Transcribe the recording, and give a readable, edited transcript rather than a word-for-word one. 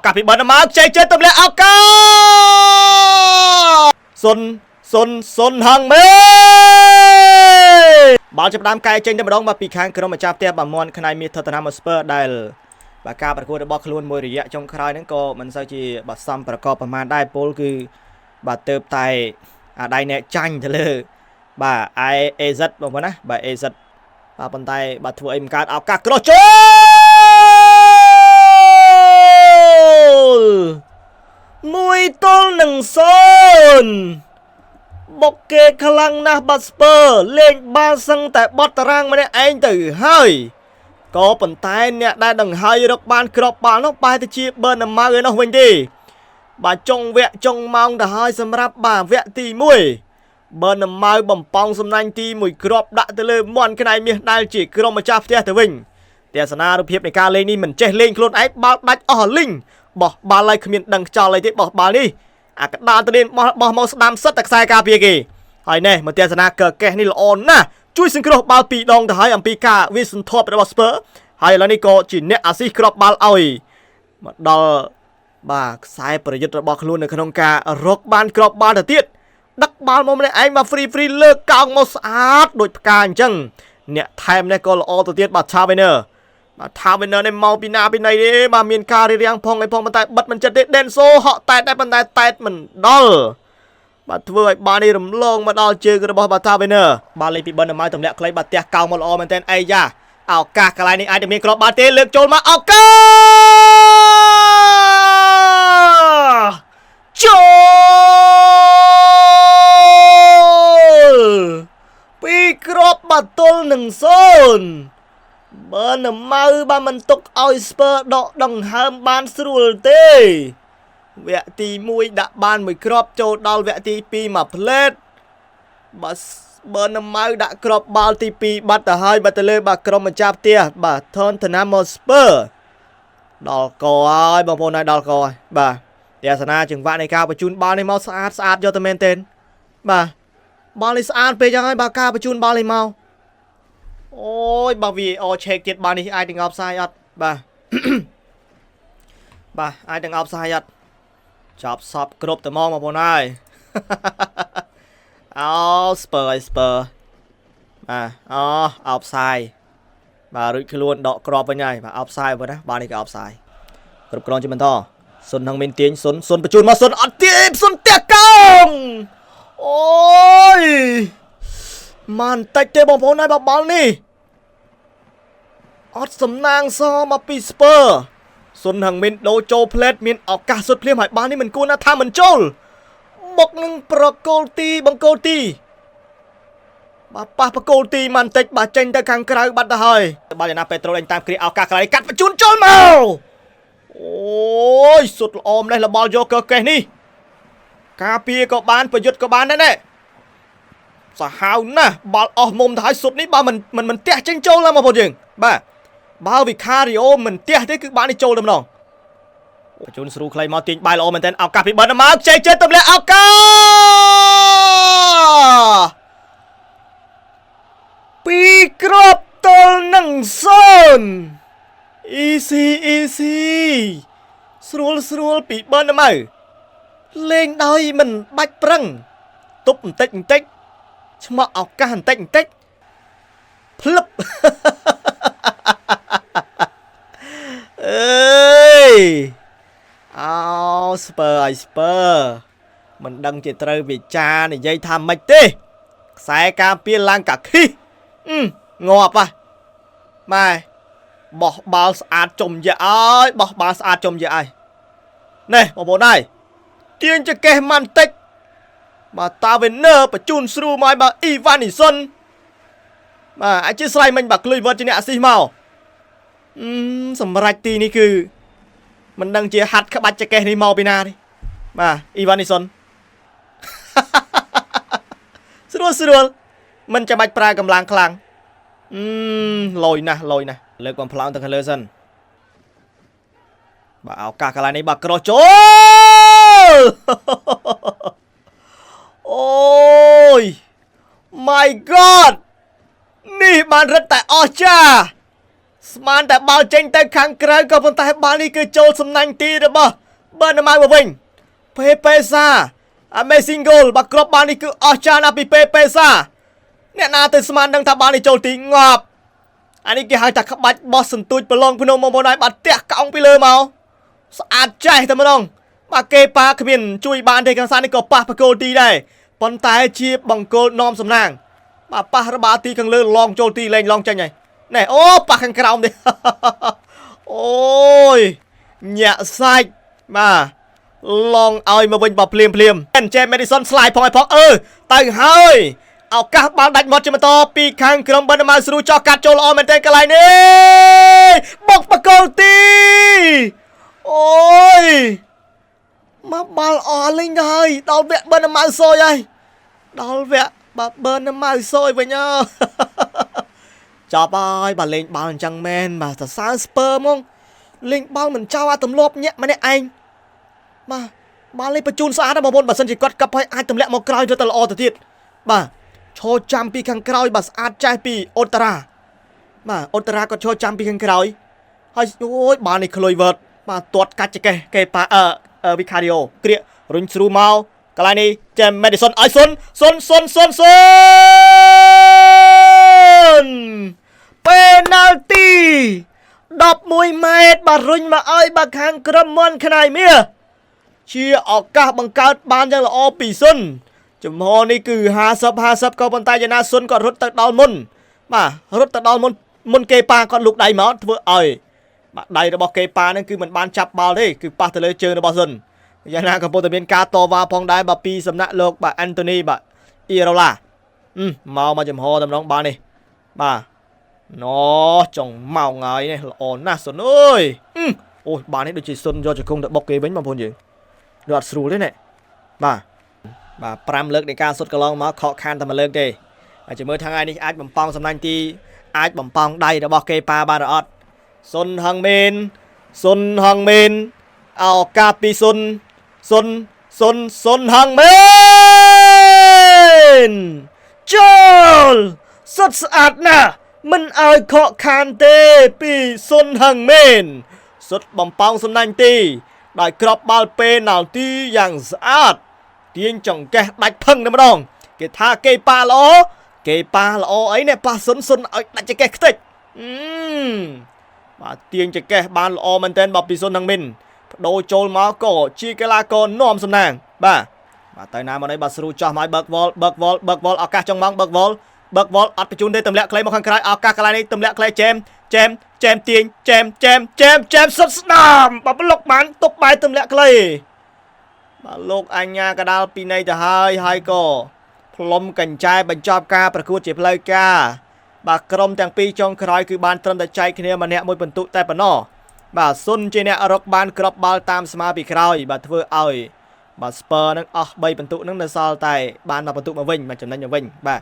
កាសពីបិណ្ឌមកចេះចេះទម្លាក់ឱកាសសុនសុនសុនហងមេបាល់ចាប់ផ្ដើមកែចេញតែម្ដងមកពីខាងក្រុមម្ចាស់ផ្ទះបាទមន់ខ្នៃមាសថតណាម៉ូស្ពឺដែលបាទការប្រកួតរបស់ខ្លួនមួយរយៈចុងក្រោយហ្នឹងក៏មិនសូវជាបាទសំប្រកបប្រមាណដែរពលគឺបាទទៅតែអាដៃអ្នកចាញ់ទៅលើបាទ AZ បងប្អូនណាបាទ AZ បាទប៉ុន្តែបាទធ្វើអីមិនកើតឱកាសក្រោះចូល1-0បុកគេខ្លាំងណាស់បាទស្ពើលេងបាល់សឹងតែបត់តារាងម្នាក់ឯងទៅហើយក៏ប៉ុន្តែអ្នកដែលដង្ហើយរកបានគ្រាប់បាល់នោះបែរទៅជាបឺនម៉ៅឯនោះវិញទេបាទចុងវគ្គចុងម៉ោងទៅហើយសម្រាប់បាទវគ្គទី1បឺនម៉ៅបំពងសំណាញ់ទី1គ្រាប់ដាក់ទៅលើមន់ខ្នៃមាសដែលជាក្រុមម្ចាស់ផ្ទះទៅវិញទស្សនារូបភាពនៃការលេងនេះមិនចេះលេងខ្លួនឯងបាល់ដាច់អស់លីងបោះបាល់ឲ្យគ្មានដឹងខ្យល់អីទេបោះបាល់នេះអាកដាលទៅនេះបោះមកស្ដាំសិតតែខ្សែការពារគេហើយនេះមកទស្សនាកើកេះនេះល្អណាស់ជួយសង្គ្រោះបាល់ពីរដងទៅហើយអំពីការវាសន្ធាប់របស់ស្ពើហើយឥឡូវនេះក៏ជាអ្នកអាស៊ីសគ្រាប់បាល់ឲ្យមកដល់បាទខ្សែប្រយុទ្ធរបស់ខ្លួននៅក្នុងការរកបានគ្រាប់បាល់ទៅទៀតដឹកបាល់មកម្នាក់ឯងមក free free លើកកោងមកស្អាតដូចផ្កាអញ្ចឹងអ្នកថែមនេះក៏ល្អទៅទៀតបាទឆាវេនឺបាទថាវិននេះមកពីណាពីណីទេបាទមានការរៀបរៀងផងអីផងប៉ុន្តែបិទមិនចិត្តទេដេនសូហក់តែតដែរប៉ុន្តែតែតមិនដល់បាទធ្វើឲ្យបាល់នេះរំលងមកដល់ជើងរបស់បាទថាវិនបាល់លេខពីបិណ្ឌមកទម្លាក់ខ្លីបាទផ្ទះកោងមកល្អមែនទែនអីយ៉ាឱកាសកន្លែងនេះអាចនឹងមានគ្រាប់បាល់ទេលើកចូលមកឱកាសចូលពីរគ្រាប់បាល់ទល់នឹង0បើនម៉ៅបើមិនទុកឲ្យស្ពើដកដង្ហើមបានស្រួលទេវគ្គទី1ដាក់បានមួយគ្រាប់ចូលដល់វគ្គទី2មួយផ្លេតបើនម៉ៅដាក់គ្រាប់បាល់ទី2បាត់ទៅហើយបាត់ទៅលើបាទក្រុមម្ចាស់ផ្ទះបាទថនធនាម៉ូស្ពឺដល់កហើយបងប្អូនហើយដល់កហើយបាទទស្សនាចង្វាក់នៃការបញ្ជូនបាល់នេះមកស្អាតស្អាតយកទៅមែនទែនបាទបាល់នេះស្អាតពេកចឹងហើយបាទការបញ្ជូនបាល់នេះមកអូយបើ VAR ឆេកទៀតបាល់នេះអាចនឹងអបផ្សាយអត់បាទបាទអាចនឹងអបផ្សាយអត់ចប់សពគ្រប់តែមកបងប្អូនហើយអូស្ពើឲ្យស្ពើបាទអូអបផ្សាយបាទរួចខ្លួនដកក្របវិញហើយបាទអបផ្សាយបងណាបាទនេះក៏អបផ្សាយគ្រប់គ្រងជាបន្តសុនហងមានទាញសុនសុនបញ្ជូនមកសុនអត់ទាញសុនផ្ទះកោងអូយមិនតិចទេបងប្អូនហើយបាល់នេះអត់សំណាងសមកពីស្ពើសុនហងមីនដូរចូលផ្លេតមានឱកាសសុទ្ធភ្លាមហើយបាល់នេះមិនគួរណាថាមិនចូលបុកនឹងប្រកូលទីបង្គោលទីបាទប៉ះបង្គោលទីមិនតិចបាទចេញទៅខាងក្រៅបាត់ទៅហើយបាល់យ៉ាងណាពេត្រូលេងតាមគ្រាឱកាសក្រោយកាត់បញ្ជូនចូលមកអូយសុទ្ធល្អម្លេះលបល់យកកេះនេះការពារក៏បានប្រយុទ្ធក៏បានដែរណែសាហាវណាស់បាល់អស់មុំទៅហើយសុទ្ធនេះបើមិនមិនមិនទះចេញចូលឡើយបងប្អូនយើងបាទបើវិខារីអូមិនទះទេគឺបាននេះចូលតែម្ដងបញ្ជូនស្រូខ្លីមកទាញបាយល្អមែនទែនឱកាសពីបិណ្ឌមកចេះចេះទម្លាក់ឱកាសពីរគ្រាប់ទល់នឹង0 easy easy ស្រួលស្រួលពីបិណ្ឌមកលេងដោយមិនបាច់ប្រឹងទប់បន្តិចបន្តិចឆ្មក់ឱកាសបន្តិចបន្តិចភ្លឹបអើយអោស្ពើឲ្យស្ពើមិនដឹងជាត្រូវវិចារនិយាយថាម៉េចទេខ្សែការពារឡើងកាខិះងាប់ហ่ะម៉ែបោះបាល់ស្អាតចំយ៉ាអើយបោះបាល់ស្អាតចំយ៉ាអើយនេះបងប្អូនហើយទាញចកេះម៉ាន់តិចបាទតាវេនឺបញ្ជូនស្រួលមកបាទអ៊ីវ៉ានីសុនបាទអធិស្ឋានមិញបាទក្លុយវត្តជាអ្នកអាស៊ីសមកសម្រាប់ទីនេះគឺមិនដឹងជាហាត់ក្បាច់ចកេះនេះមកពីណាទេបាទអ៊ីវ៉ានីសុនស្រួលស្រួលមិនចាំបាច់ប្រើកម្លាំងខ្លាំងលយណាស់លយណាស់លើកបំផ្លោងទៅខាងលើសិនបាទឱកាសកន្លែងនេះបាទក្រោះចូលអូយ my god នេះបានរឹតតែអស្ចារ្យ ស្មានតែបាល់ចេញទៅខាងក្រៅក៏ប៉ុន្តែបាល់នេះគឺចូលសំណាញ់ទីរបស់បឺនម៉ៅមកវិញពេពេសា Amazing goal បាទគ្រាប់បាល់នេះគឺអស្ចារ្យណាស់ពីពេពេសាអ្នកណាទៅស្មានដឹងថាបាល់នេះចូលទីងាប់អានេះគេហៅថាក្បាច់បោះសន្ទូចប្រឡងភ្នំបងប្អូនហើយបាទទះកោងពីលើមកស្អាតចេះតែម្ដងបាទគេប៉ាគ្មានជួយបានទេខាងសានេះក៏ប៉ះបកគោលទីដែរប៉ុន្តែជាបង្គោលនាំសំណាងបាទប៉ះរបាទីខាងលើឡងចូលទីលែងឡងចេញហើយណែអូប៉ះខាងក្រោមទេ អូយញាក់សាច់បាទឡងឲ្យមកវិញបាទភ្លាមភ្លាមចេមេឌីសុនស្លាយផងឲ្យផងអឺទៅហើយឱកាសបាល់ដាច់មាត់ជាបន្តពីខាងក្រុមបណ្ឌម៉ៅស្រូចោះកាត់ចូលល្អមែនទែនកន្លែងនេះបុកបកគោលទីអូយមកបាល់អស់លេងទៅហើយដល់វគ្គបណ្ឌម៉ៅសយហើយដល់វគ្គបាទបណ្ឌម៉ៅសយវិញអើ ចប់ហើយបាទលេងបាល់អញ្ចឹងមែនបាទសរសើរស្ពើហ្មងលេងបាល់មិនចោលអាទម្លាប់ញាក់ម្នាក់ឯងបាទបាល់លេងបញ្ជូនស្អាតណាស់បងប្អូនបើសិនជាគាត់កັບហើយអាចទម្លាក់មកក្រោយទៅតែល្អទៅទៀតបាទឈរចាំពីខាងក្រោយបាទស្អាតចេះពីអូតារ៉ាបាទអូតារ៉ាក៏ឈរចាំពីខាងក្រោយហើយអូយបាល់នេះក្លុយវើតបាទទាត់កាច់ចកេះគេប៉ាអឺវិខារីអូក្រៀករុញស្រូមកកន្លែងនេះចេមមេឌីសុនឲ្យសុនសុនសុនសុនសុន ពេណាល់ទី11ម៉ែត្របាទរុញមកឲ្យបាទខាងក្រុមមន់ខ្នាយមាសជាឱកាសបង្កើតបានយ៉ាងល្អពីសុនចំហនេះគឺ50 50ក៏ប៉ុន្តែយ៉ាងណាសុនក៏រត់ទៅដល់មុនបាទរត់ទៅដល់មុនមុនគេប៉ាគាត់លូកដៃមកធ្វើឲ្យបាទដៃរបស់គេប៉ានឹងគឺមិនបានចាប់បាល់ទេគឺប៉ះទៅលើជើងរបស់សុនយ៉ាងណាកំពុងតែមានការតវ៉ាផងដែរបាទពីសំណាក់លោកបាទអាន់តូនីបាទអ៊ីរ៉ូឡាមកមកចំហតម្រងបាល់នេះបាទ ណចុងម៉ោងហើយនេះល្អណាស់សុនអើយអូយបាននេះដូចជាសុនយកជង្គង់ទៅបុកគេវិញបងប្អូនយើងវាអត់ស្រួលទេណែបាទបាទ5លើកនៃការសុតកន្លងមកខកខានតែមួយលើកទេហើយជំរឿថ្ងៃនេះអាចបំពងសំណាញ់ទីអាចបំពងដៃរបស់គេប៉ាបានឬអត់សុនហឹងមេនសុនហឹងមេនឱកាសពីសុនសុនសុនសុនហឹងមេនចូលសុតស្អាតណាស់មិនឲ្យខកខានទេពីសុនហឹងមេនសុតបំពងសំណាញ់ទីដោយក្របបាល់ពេណាល់ទីយ៉ាងស្អាតទាញចង្កេះដាច់ផឹងតែម្ដងគេថាគេប៉ាល្អគេប៉ាល្អអីនេះប៉ះសុនសុនឲ្យដាច់ចង្កេះខ្ទេចអឺបាទទាញចង្កេះបានល្អមែនទែនបាទពីសុនហឹងមីនបដូរចូលមកក៏ជាកីឡាករនាំសំណាងបាទបាទទៅណាមកនេះបាទស្រូចោះមកឲ្យបើកវ៉លបើកវ៉លបើកវ៉លឱកាសចុងម៉ោងបើកវ៉លបើកវ៉លអត់បញ្ជូនទេទម្លាក់ខ្លីមកខាងក្រៅឱកាសកន្លែងនេះទម្លាក់ខ្លីចែមចែមចែមទាញចែមចែមចែមចែមសុតស្ដាមបាទប្លុកបានទុកបែរទម្លាក់ខ្លីបាទលោកអញ្ញាកដាលពីនៃទៅហើយហើយក៏ផ្លុំកញ្ចែបញ្ចប់ការប្រកួតជាផ្លូវការបាទក្រុមទាំងពីរចុងក្រោយគឺបានត្រឹមតែចែកគ្នាម្នាក់មួយពិន្ទុតែប៉ុណ្ណោះបាទសុនជាអ្នករកបានគ្រាប់បាល់តាមស្មាពីក្រោយបាទធ្វើឲ្យបាទស្ពើនឹងអស់3ពិន្ទុនឹងនៅសល់តែបានមួយពិន្ទុមកវិញបាទចំណេញមកវិញបាទ។